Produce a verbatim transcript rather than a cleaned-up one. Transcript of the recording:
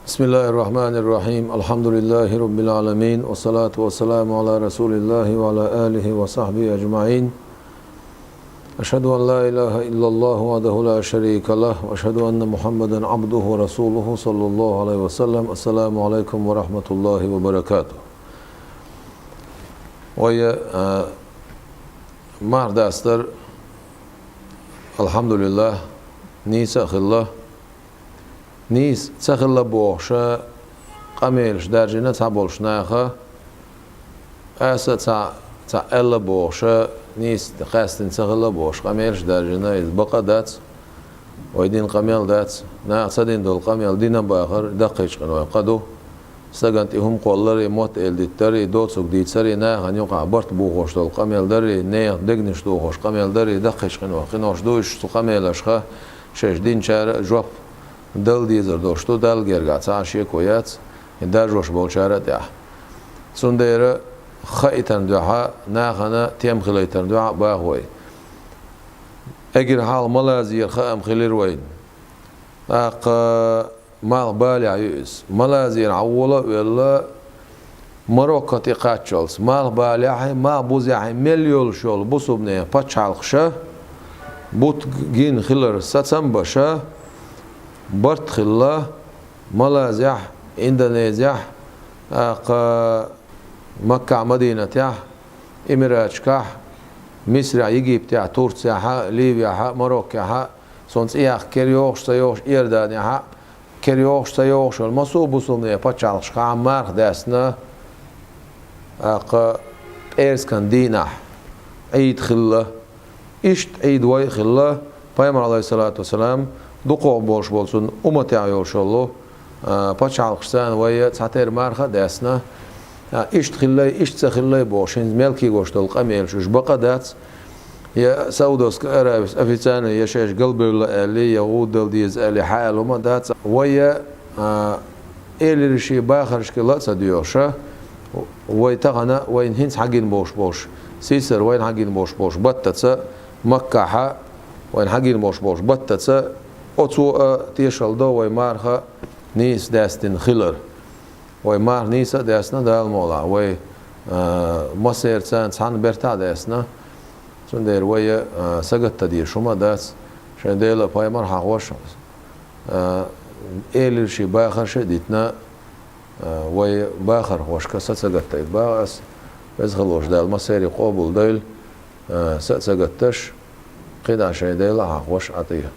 بسم الله الرحمن الرحيم. الحمد لله رب العالمين. والصلاة والسلام على رسول الله وعلى آله وصحبه أجمعين. أشهد أن لا إله إلا الله وحده لا شريك له، وأشهد أن محمدا عبده ورسوله، صلى الله عليه وسلم. السلام عليكم ورحمة الله وبركاته. Вай, а, марх дастар, алхьамдулиллахӀ, нийса а хилла. Нийса ца хилла бохуш къамелаш даржийна цхьаболчу наха, аса ца, ца аьлла бохуш, нийса къаьстина ца хилла бохуш къамелаш даржийна, иза бакъ а дац, вай дина къамел дац, наха ца дина долу къамел дина бахар даккхийчу къинойх кхаъ ду. Стагана тӀе хӀума кхолларе, мотт эладиттаре, доцург дийцаре, нахана юкъахь барт бохош долу къамел даре, нехан дегнаш дохош къамел даре, даккхийчу къинойх къинош ду, уьш цу къамелашха шаьш динчара а жоп дала дезар долуш ду, Далла гергахь цхьа а шеко яц, и даржош болчара а тӀехь. Цундела хаийтарна дуьхьа, нахана тем хилийтарна дуьхьа баха вай. Эггара хьалха Малайзера хаам хилира вайна. ТӀаккха Малхбалехь ю иза. Малайзера хьан вола а велла, Марокко тӀе кхаччалц. Малхбалехь, малхбузехь мел йолуш йолу бусулбанийн пачхьалкхаша, бутт гина хилар сацам а баша, барт хилла Малайзехь, Индонезехь, тӀаккха Маккахь, Мадинатехь, Эмираташкахь, Мисрехь, Египтехь, Турцехь, Ливехь, Мароккехь, суна цӀе яккха кера йогӀуш, ца йогӀуш, Иорданехь, кера йогӀуш, ца йогӀуш йолу массо а бусулбанийн пачхьалкхашкахь марха даьсна, тӀаккха пӀераскан дийнахь Ӏийд хилла. Иштта Ӏийд вай а хилла, Пайхамар, Ӏалайхиссалату вассалам, дукхох болуш болу цуьнан умматехь йолуш йолу, а, пачхьалкхашца вай цхьатерра марха а даьсна, а, иштта хилла, иштта ца хилла бохуш, хӀинца мел кегош долу къамелаш уьш бакъ а дац. Я Саудовская Аравия официально, я шаьш галбевлла аьлла, я гӀуда дала деза аьлла, хьан аьлла хӀума дац. Вай, а, элира шен бахаршкахь а ца доьгӀуш, вай тахана, вайна хӀинца хьан гина болуш болуш, сийсара вайна хьан гина болуш болуш баттаца, Маккахь вайна хьан гина болуш болуш баттаца, оцо а тешалла до вай марха нийса даьсна хилар. Вай марха нийса а даьсна, Дала мукъ лахь, вай, а, массеран цхьана бертахь а даьсна, цундела вай, а, сагатта дезаш хӀума дац, шайн Дела а, пайхамар а хьахош, а, элира шен бахарш а дитина, а, вай бахархошка са ца гатта ду боху ас, веза хиллачу Дала массеран къобалдойла, а, са а ца гатташ, кхидӀа шайн Дела а хьахош Ӏа тӀе.